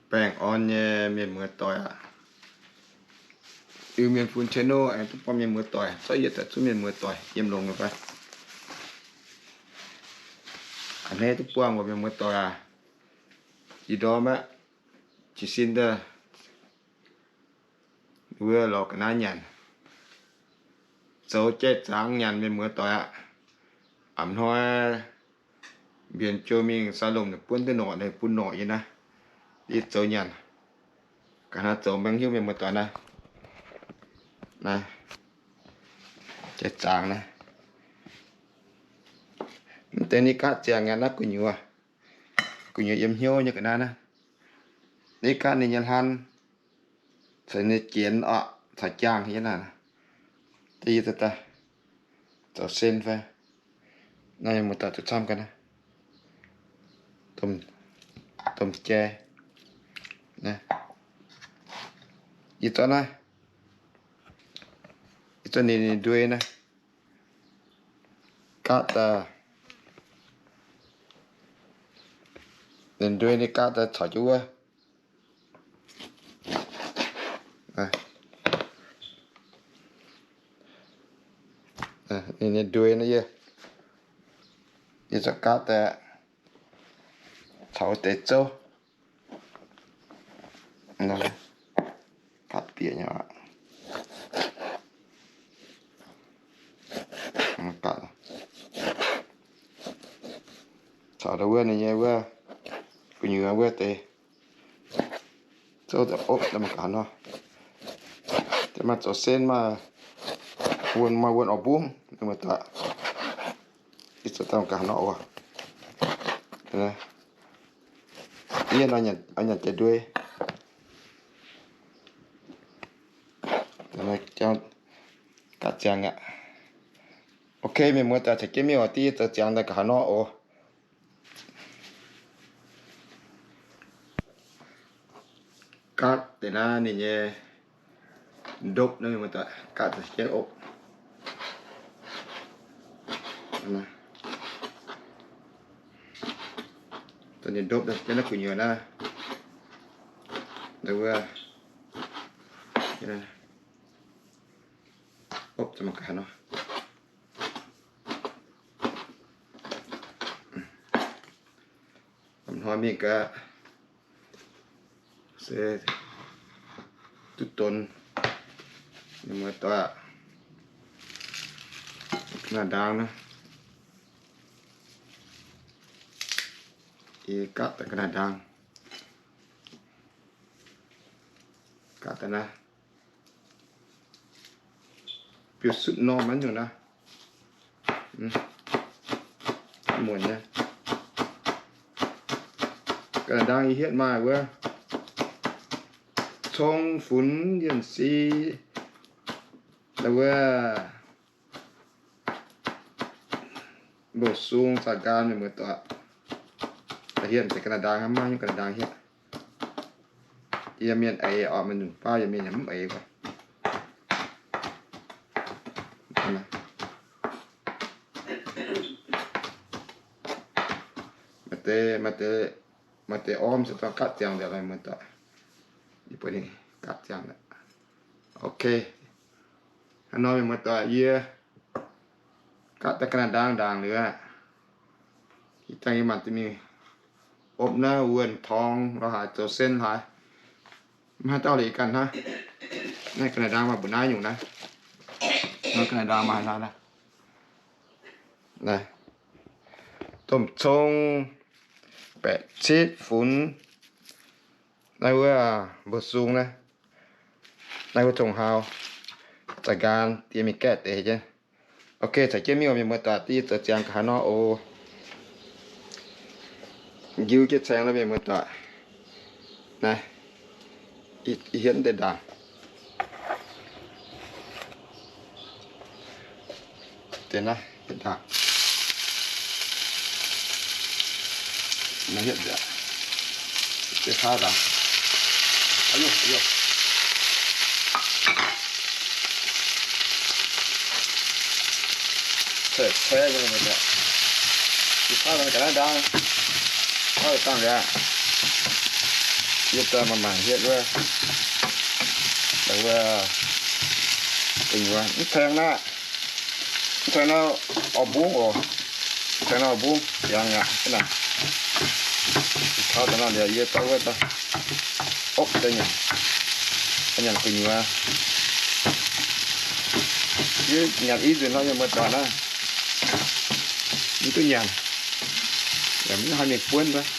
Baengh orn nyei mienh muoz doic aac, Iu-Mienh Fun channel aengx duqv buangh mienh muoz doic, zorqv yie daaih zuqc mienh muoz doic yiem longx nyei fai. A'hneiv duqv buangh mbuo mienh muoz doic aac, ih ndorm aqv, jiez sin daaih wuov lorz ga'naaiv nyanc, zoux jai-zaangx nyanc mienh muoz doic aqv. A'hnoi mbienx jiu mingh saa lomh ninh buonv duqv norqc, ninh bun norqc yie naaiv, yie zoux nyanc. Ga'naaiv zoux mbaengx hiuv mienh muoz doic naaiv. Naaiv jai-zaangx naaiv. Mv deix ninh gaatv ziangx aqv naaiv gu'nyuoz. Gu'nyuoz yiem hnyouv nyei ga'naaiv naaiv. Ninh gaatv ninh nyei hlan, caux ninh jienx orqc, caux jaangh nyei naaiv. Da'yietv daaih zoux sen fai. Naaiv mienh muoz doic zuqc camv ga'naaiv, domh jai. Yie zorqv naaiv, yie zorqv ninh, ninh nduei naaiv gaatv daaih, ninh nduei ninh gaatv daaih caux jienv wuov, ninh nduei naaiv yie, yie zorqv gaatv daaih caux wuov deix zouv. Gaatv bieqc nyei aqv. Caux daaih wuov ninh nyei wuov, gu'nyuoz wuov deix zouv daaih opv daaih mangc gaax nor. Deix maaih zoux sen maaih wuonh, maaih wuonh oix mbungv, mienh muoz doic. Ih zoux daaih mangc gaax nor oc. Yie oix nyanc jai nduei. Gaatv ziangx aqv. Ok, mienh muoz doic, caux jienv mingh oc, da'yietv zoux ziangx daaih gaax nor oc. Gaatv deix naaiv ninh nyei ndopv naaiv, mienh muoz doic, gaatv daaih jienv opv. Dongh ninh ndopv daaih jienv naaiv gu'nyuoz naaiv, wuov, opv daaih mangc gaax nor. Hnoi mingh gaax se duqv donx, mienh muoz doic. Ga'naaiv ndaang naaiv, yie gaatv daaih ga'naaiv ndaang, gaatv daaih naaiv. Biux sutv norm maiv nyungc naaiv. Muonc nyei. Ga'naaiv ndaang yie hietv maaih wuov cong funx, yienh si, wuov mbuoqc sung, zaqc nqaam, mienh muoz doic. Hietv deix ga'naaiv ndaang, maiv nyungc ga'naaiv ndaang hietv. Yie mienh eix oc, maiv nyungc baav yie mienh yaac mv eix. Maaih deix, maaih deix orm se zorqv gaatv ziangx liuz, mienh muoz doic. Yie bun ninh gaatv ziangx liuz. Ok. Hnangv nor, mienh muoz doic, yie gaatv daaih ga'naaiv ndaang ndaangc liuz aqv. Ih zanc yie mangc duqh mingh opv naaiv wuonh torngx lorz haaix zoux sen haaix. Maiv haaix dauh liuz ih ganh hnangv. Naaiv ga'naaiv ndaang maaih mbu'naaiv nyungc naaiv. Naaiv ga'naaiv ndaang maaih haaix dauh naaiv. Domh cong, baeqc citv funx. Naaiv wuov mbuo sung naaiv. Naaiv wuov cong-hau, za'gaan diex mingh gaeqv deix jienv. Ok, caux jienv mingh oc mienh muoz-doic, da'yietv zoux ziangx nqa'haav nor oc. Njiu jienv caengx lorqc mienh muoz-doic. Naaiv, ih hietv deix ndaangc. Deix naaiv hietv ndaangc. Naaiv hietv ndaangc. Deix kaav ndaangc. Aa, caeqv caeqv nyei, deix kaav ga'naaiv ndaang. Kaav dangh liuz, Yie daaih maaih mangc hietv wuov, wuov, gu'nyuoz mv tengx naaiv, mv tengx naaiv orv mbungv oc. Mv tengx naaiv orv mbungv, yangh aqv naaic. Taux daaih nor liuz yie daaih wuov daaih opv daaih nyanc, nyanc gu'nyuoz. Yie nyanc i nzunc nor mienh muoz-doic naaiv, mv duqv nyanc, yaac mv haih mingh buonv wuov.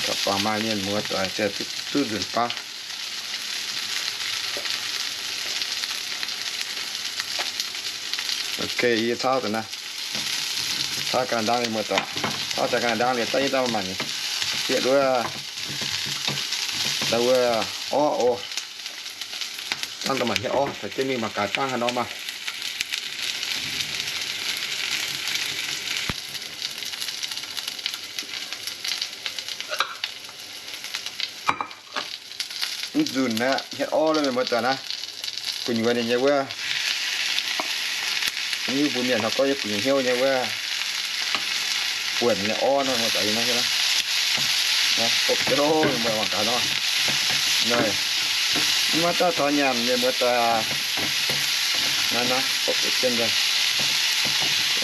Gapv baac maaih mienh muoz-doic ziouc duqv nzunc baav. Ok, yie tauv daaih naaiv, tauv ga'naaiv ndaang mienh muoz-doic, tauv daaih ga'naaiv ndaang liuz daaih yie daaih maaih mangc hietv wuov, daaih wuov orv oc. Dangh daaih maaih hietv orv, caux jienv mingh mangc gaax dangh haaix nor maah. Mv nzunc naaiv hietv orv lo mienh muoz-doic naaiv, gu'nyuoz ninh nyei wuov, mv hiuv mbuo mienh hnangv gorngv nyei gu'nyuoz hnyouv nyei wuov, buonc nyei orv nor mienh muoz-doic, yie naaiv hietv, opv jienv loh mienh muoz-doic, mangc gaax nor. Mv maaih dauh taux nyanc mienh muoz-doic aac. Naaiv naaiv opv jienv daaih,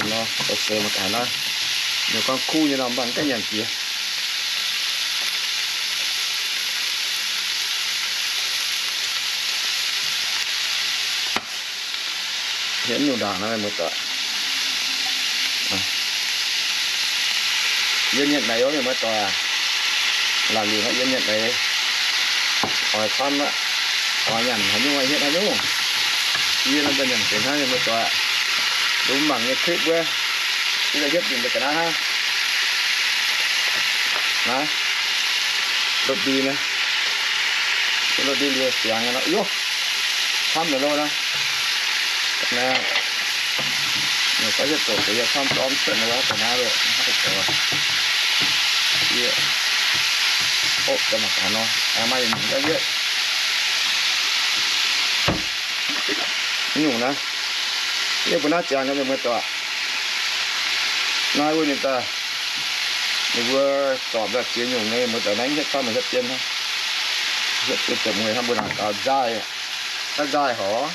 nor, seix mangc gaax naaiv, ninh gorngv kuv nyei nor mv baac mv gaengh nyanc jiex. Hietv nyungc ndaangc naaiv mienh muoz-doic, yiem mienh meix oc mienh muoz-doic aac. Laangc liuz naaiv yiem mienh meix, oix camv aqv, oix nyanc haaix nyungc hietv haaix nyungc. Yie nor daaih nyanc ga'naaiv hnangv mienh muoz-doic. Mbuo mangc nyei clip wuov, yie daaih hietv dingc daaih ga'naaiv hnangv. Naaiv, lotv ndie naaiv, lotv ndie liuz siangx nor, yov, camv naaic loh naaiv. Naaiv, ninh gorngv hietv doqc deix yie camv dorm cuotv naaiv wuov ga'naaiv loh, hnangv doqc. Yie, o, daaih mangc gaax nor, maaih yietc nyungc ga'hietv nyungc naaiv. Yie mbuo naaiv ziangx nyei mienh muoz-doic, naaiv wuov ninh daaih, ninh mbuo zorpc daaih ziex nyungc nyei mienh muoz-doic, naaiv hietv camv maaih hietv bien, hietv bien ziepc mueiz hnangv mbuo laangz gaux nzaaih, naaiv nzaaih horc,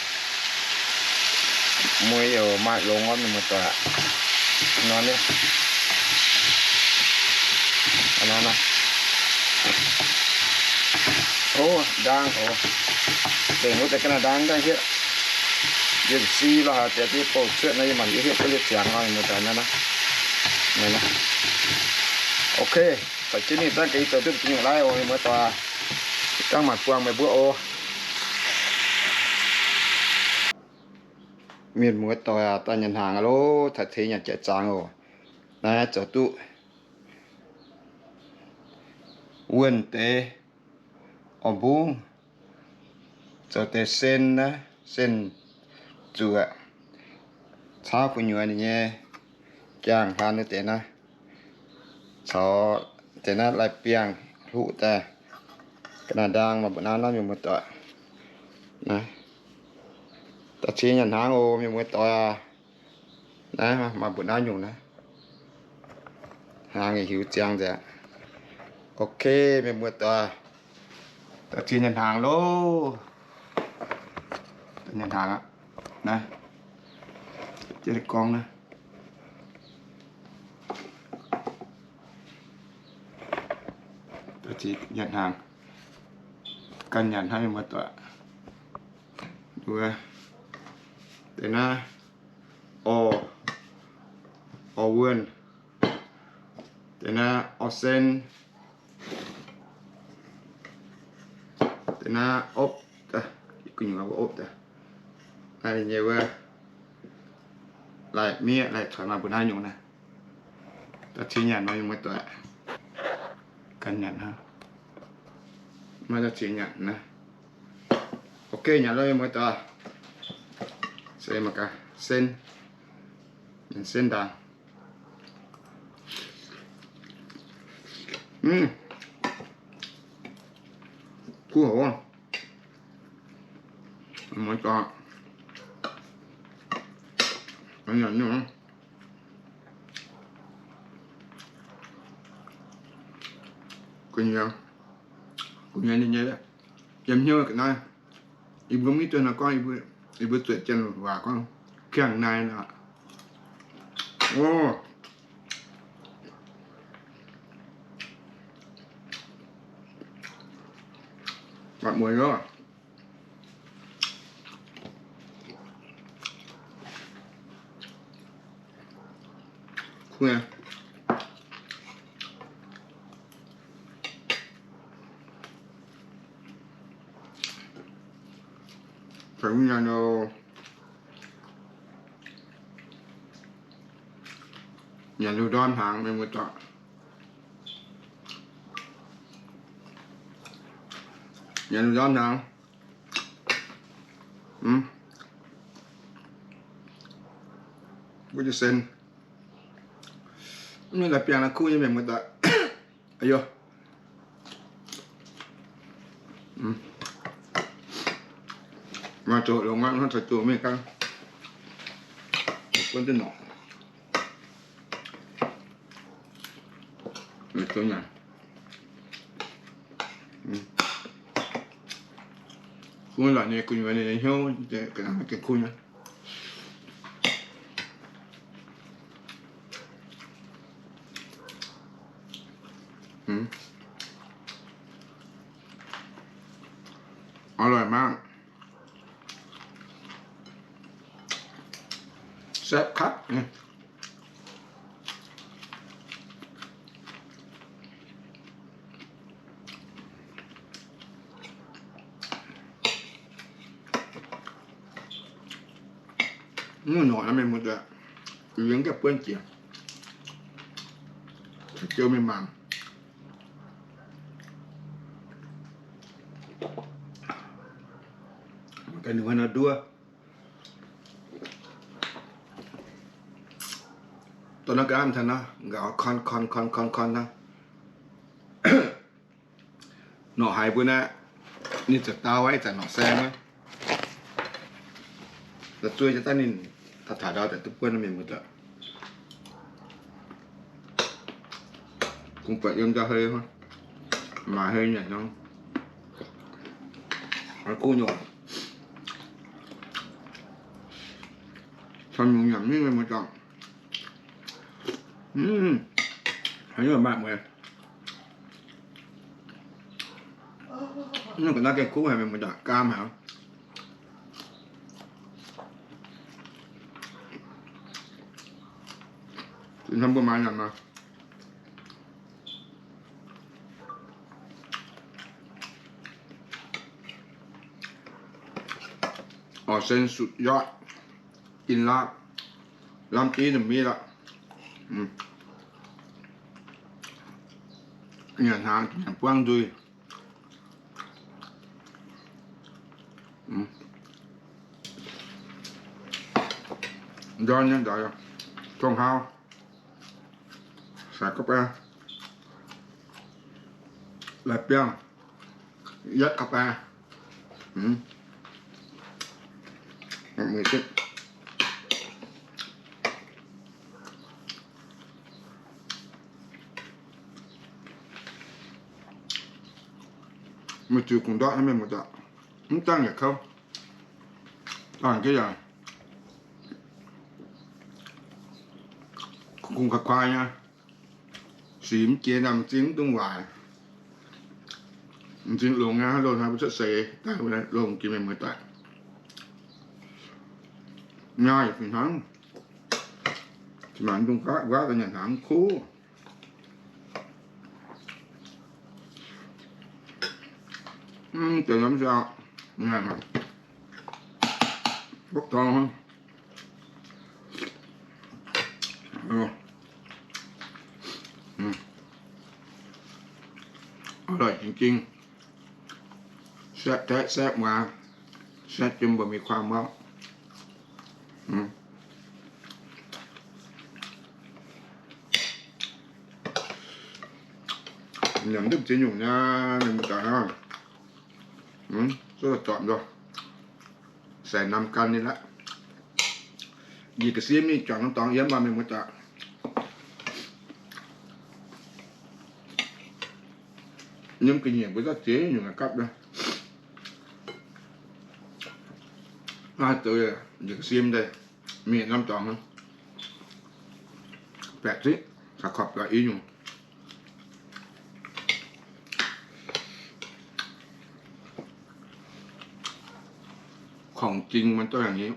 mueiz youc maaih longx orv mienh muoz-doic. Nor, o, ndaang oc, dengc wuov deix ga'naaiv ndaang daaih hietv, yie m'sieqv lo haaix deix yie bouh cuotv nor, yie mangc yie hietv duqv liuz ziangx nor mienh muoz-doic naaiv. Ok, da'jienv ninh daaih ga'nyuoz zoux duqv ga'nyuoz laiv oc mienh muoz-doic, gangv mangc buangh meih mbuo oc. Mienh muoz-doic aac, daaih nyanc hnaangx aqv loh, caux ceix nyanc jiex zaangc oc. Naaiv zoux duqv wuonh deix orv mbungv, zoux deix sen naaiv, sen zuoqc, caauv gu'nyuoz ninh nyei jaang hlan nyei deix naaiv, caux deix naaiv lai-biangh hluqv daaih, ga'naaiv ndaang maaih mbu'naaiv naaiv mienh muoz-doic. Naaiv, da'ciex nyanc hnaangx oc mienh muoz-doic aac. Naaiv maaih mbu'naaiv nyungc naaiv, hnaangx yaac hiuv ziangx nzengc. Ok, mienh muoz-doic, da'ciex nyanc hnaangx loh. Nyanc hnaangx aqv. Naaiv, jienv gorngv naaiv, da'ciex nyanc hnaangx, ganh nyanc hnangv mienh muoz-doic. Wuov, deix naaiv, orv, orv wuonh, deix naaiv orv sen, deix naaiv opv, gu'nyuoz opv daaih. Naaiv ninh nyei wuov, lai-miev lai-coix maaih mbu'naaiv nyungc naaiv. Da'ciex nyanc nor mienh muoz-doic, ganh nyanc hnangv. Maiv da'ciex nyanc naaiv. Ok, nyanc loh mienh muoz-doic. Se mangc gaax sen, nyanc sen ndaangc. Mv, kuv haic. Mienh muoz-doic, nyanc nyungc, gu'nyuoz Gu'nyuoz ninh nyei yiem hnyouv ga'naaiv, yie mbuo mv duqv nor gorngv, yie mbuo zuotc jienv waac gorngv kiangh nai nor. O, mangc mueiz loh. Kuv nyei. Caux wuov nyanc, nyanc liuz ndorm hnaangx, mienh muoz-doic. Nyanc liuz ndorm hnaangx, wuov jiez sen, mv nyei la'biangh naaiv kuv nyei, mienh muoz-doic. Aa yo, maaih zoqc longx aqv, hnangv caux zoqc mingh gangv, buonv duqv norqc. Kuv lorqc nyei, gu'nyuoz ninh nyei hnyouv gengh kuv nyei. Ov loih mangc. Saepv kaqv. Mv norqc naaiv mienh muoz-doic, yie mv gaengh buonv jiex, jiou mingh mangc. Ga'nyiec nor nduov. Dorh naaiv ga'naaiv taux naaiv, nqaaux korn korn korn korn korn naaiv. Norqc haiz mbuo naaiv, ninh ziouc dau aqv, ih zanc norqc saeng aqv. La'zueih jiex daaih ninh taux taux ndau daaih duqv buonv mienh muoz-doic. Kungx buatc yiem ndau hei, maaih hei nyanc nor, kuv nyei. Caux nyungc nyanc mingh mienh muoz-doic. Haaix nyungc maaih mueiz. Mv ga'naaiv gengh kuv haic, mienh muoz-doic, gaam haic. Hnamv mbuo maaih nyanc maah. ออนเซ็นสุดยอด กินแล้ว ล้ำจี๊ดหนึ่งมีละ nyanc hnaangx nyanc buangv nzuih. Ndorn nyei nzauc, tong hau, sai ga'baa, lai biangh, yietv ga'baa. Meih ziux kungx ndortv naaiv mienh muoz-doic, mv dangh yaac kouv. Dangh jienv yaac kungx kuaix-kuaix nyei, sic mv jiex nor m'zing mv dungx waaic. M'zing longx nyei, loz-hnoi mbuo cuotv seix daaih longx jiex mienh muoz-doic. Nyaah yaac fih hnangv. Cin-maanc mv dungx nquaqv, nquaqv daaih nyanc hnaangx mv kuv. Mv deix nor mv siou, wuov dorngx. Ov loih jing-jing. Saepv daeqv saepv muaax, saepv jiem mba'mi'aqv kuaam orqc. Nyanc duqv ziex nyungc nyei, mienh muoz-doic hnangv. Zorqv zorpc nzoih, sai namx gan ninh aqv. Njiec ga'sie mingh juangc norm dorngx yiem maah, mienh muoz-doic. Yiem ga'nyiec mbuo zorqv ziex nyungc gapv. Naaiv zoux yietc sim daaih mienh norm dorngx, baeqc ziqv, kaux korpc i nyungc. Kongx jing maiv dorh yangh nyei.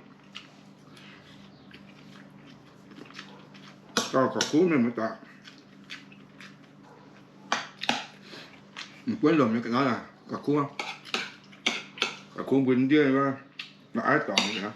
Gauh ga'kuv mienh muoz-doic. M'buonv lomc nyei ga'naaiv ga'kuv, ga'kuv mbuo ndiev, maaih aiv dorngx.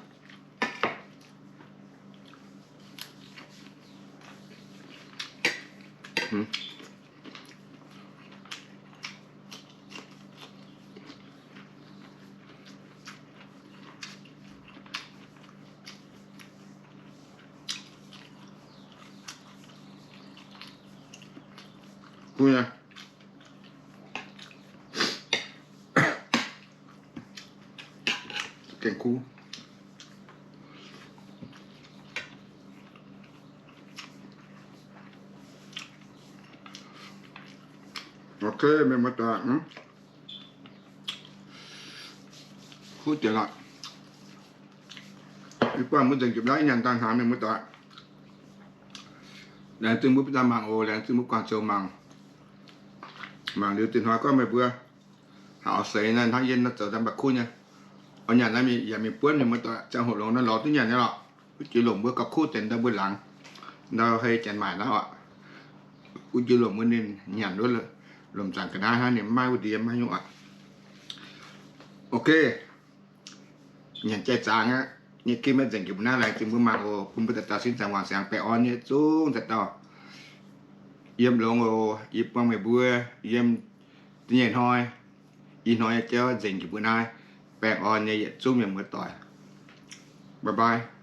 Kuv nyei. Gengh kuv. Ok, mienh muoz-doic, kuv diex lorqc. Yie buangh mbuo nzengc jiex naaiv nyanc daaih hnaangx, mienh muoz-doic. Laengz zingh mbuo bieqc daaih mangc oc, laengz zingh mbuo guangc ziouc mangc. Mangc liuz zinh hnoi gorngv meih mbuo haaix oix seix naaiv hnangv yie nor zoux daaih mv baac kuv nyei. Oix nyanc naaiv yaac mingh buonv mienh muoz-doic ziangh hoc longx naaiv lorz duqv nyanc nyei lorqc. Wuov jiex longc mbuo gauh kuv deix ndau mbuo laangz, ndau hei janx maaic naaiv oc. Wuov jiex longc mbuo ninh nyanc wuov lomc zaangc ga'naaiv hnangv, ninh mv maaih wuov ndie maiv nyungc oc. Ok. Nyanc jai zaangc aqv. Nyei ginv maiv nzengc jiex mbuo naaiv, laengz zingh mbuo mangc oc. Bun mbuo dauh dauh sin zaangc wangc siangx baengh orn nyei zungv dauh dauh yiem longx oc. Yie buangh meih mbuo yiem da'nyeic hnoi, i hnoi nyei jauv nzengc jiex mbuo naaiv. Baengh orn nyei yietc zungv mienh muoz-doic. Bye bye.